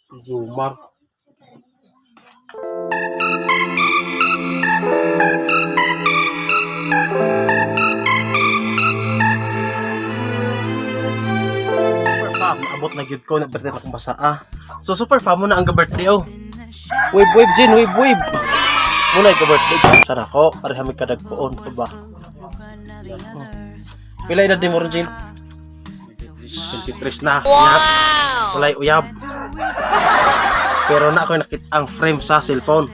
Jumar. Super fam, abot na gyud ko na birthday akong basa ah. So super fam mo na ang birthday oh. Wave wave Jin, wave wave. Muna ka birthday sa nako, pareha mi kadagkoon pa ba. Oh. Pila edad ni mo ron, Jin? 23 na. Wow! Walay uyab. Pero na ako nakita ang frame sa cellphone.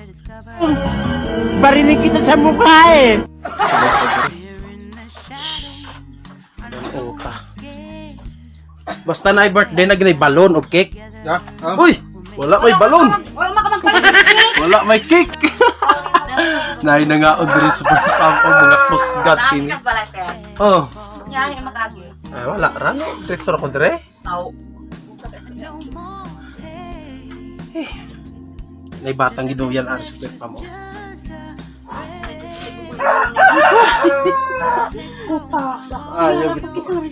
Barinig kita sa mukha eh! Sulod ko diri. Ang uta. Basta na birthday na ginay balon og cake. Ha? Ha? Uy! Wala may balon! Wala makamagpalit ng cake. Wala may cake! Nay na nga og diri sa pam og mga kusgat kini. Nakakas balay pero. Oh, Nyahe makagi. ay, wala ra no. Diretso ra ko dire. Tao. Nay batang giduyan ari sa pam oh. Ayaw gid ko.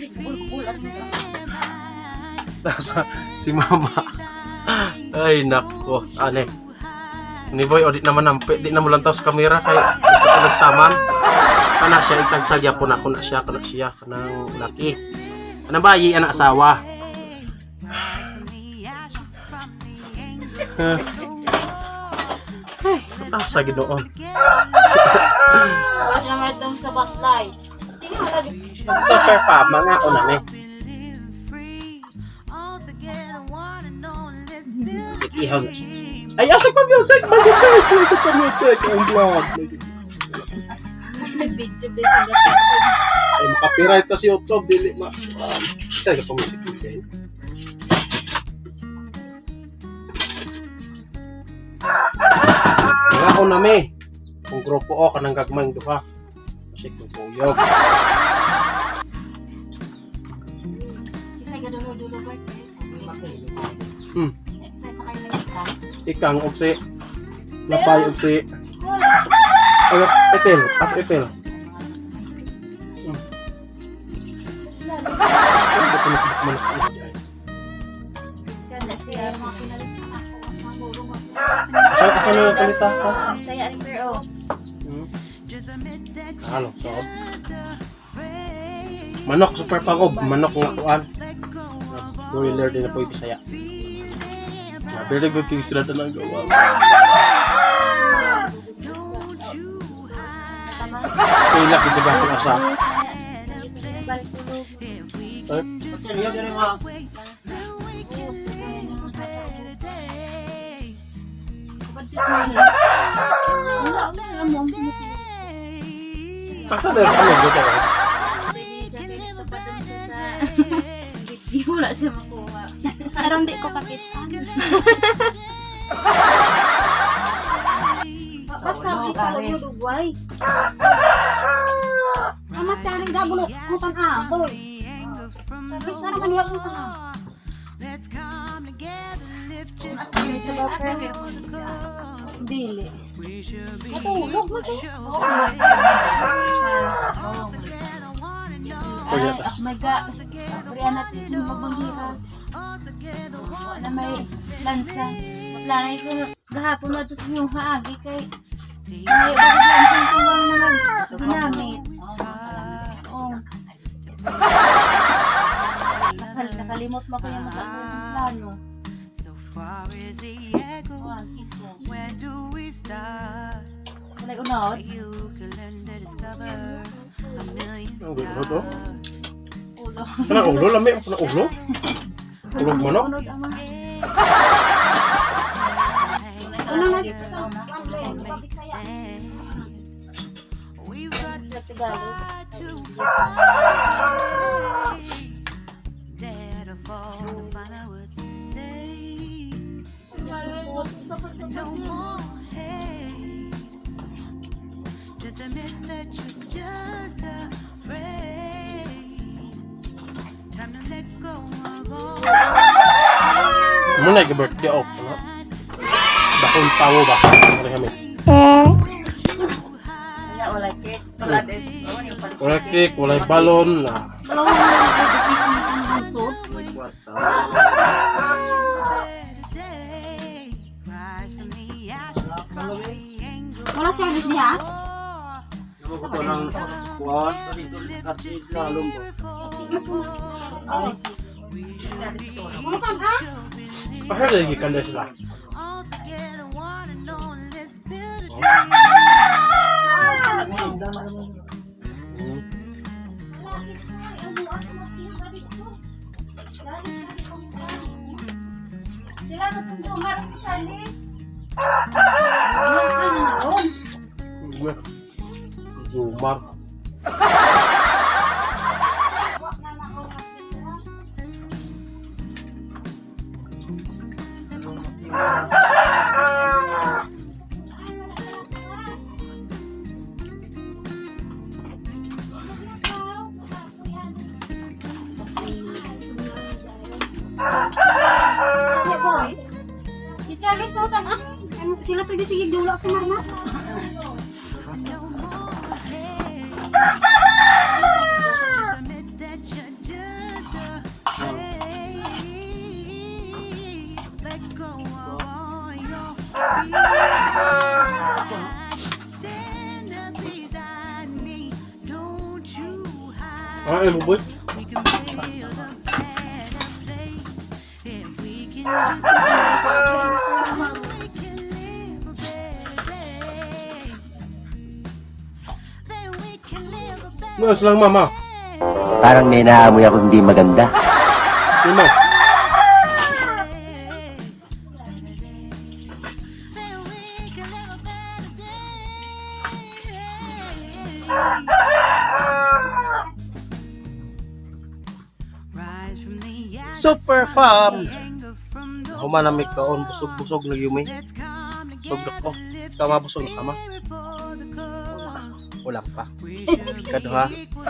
Nasa si mama. Ay nako, ane. Ni boy, o di naman nampi, di na mo lantaw sa kamera kay ito ko nagtaman. Kana siya itagsag yapon ako na siya, kana siya kanang laki. Ana ba yi ana asawa? Ay, tasa ginoon. Wala naman itong sa bus light. Tingnan lagi. Super pa, mga una ni. Ihaw na siya. Ay, asa pa music! My goodness! Asa pa music! Ang vlog! My goodness. Nag-video din sa gato. Ay, makapiright ta si YouTube. Dili ma... Isa ka pa music dito. Nga ako na me. Kung grupo o, kanang gagmayng duha. Kasi kung kuyog. Isa ka dulo-dulo ba? Exercise sa kayo nagkita. Ikang og si Lapay og si Ay, ipil, at ipil. Ganda siya. Mga pinalit na ako. Mga guro ko. Asa asa na yung kulita sa? Saya rin pero. Halo, so. Manok super pangog, manok nga kuan. Broiler din na po yung Bisaya. Ah, very good things sila na gawa. Kailan sa bakit asa? Eh? Saksa na yung ano, dito. Di wala siya makuha. Pero hindi ko kakitaan. Basta kita ko yung Uruguay. Ama charing gabulo kung tan-apoy. Basta naman niya kung tan-apoy. Dili. Matulog mo to. Kuya, tas. My God. Brianna, magbanggira. Wala may lansa. Planay ko gahapon na to sa inyong haagi kay may bakit lansa ko ang mga ginamit. Oo. Nakalimot mo kaya maka plano. Oh, ang kiko. Walay unod. Ang gulo to. Ulo. Kana ulo lami kana ulo. Ulog manok. Unod ama. Ano na? Sa Tagalog. Just admit that you're just afraid. Time to let go of all. Muna yung birthday off. Ano? Bakong tawo ba? Ano kami? Wala, wala cake. Wala din. Oo, yung palit. Wala cake, wala balon. Na. Wala ko mga lungsod. Kwarta. Wala Charles diha? Ano ko ng kuwan? Lalong ba? Mga tan ah. Pasal lagi kanda sila. All together, one and all, let's build a dream. Sila natundungan si Charles. Ano na ron? Jumar. Wa na na ako. Ano, boy? Si Charles po tan ah. Ano, sila to sige dula sa marma. No more hate. Just admit that you're just afraid. Let go of all your fears. Stand up beside me. Don't you hide. Ah, eh, boy. We can build a better place if we can just we can live a better day. Then we can live a better Ano silang mama? Parang may naamoy ako hindi maganda. Mama. day. Then we can live a better day. Rise from the ashes, Super fam. anger from the Human na may kaon busog-busog na yumi. Let's come Busog na together, ko. lift Ikaw mabusog na sama. spirit for the cause. Wala pa. We should Kaduha. be equal, Ko.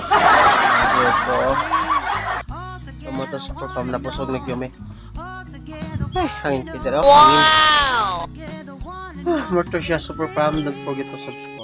all together, Kamuta super fam na busog na yumi. all together, Ay, hangin kita raw. Hangin. together, one and Morto siya super fam. Don't forget to subscribe.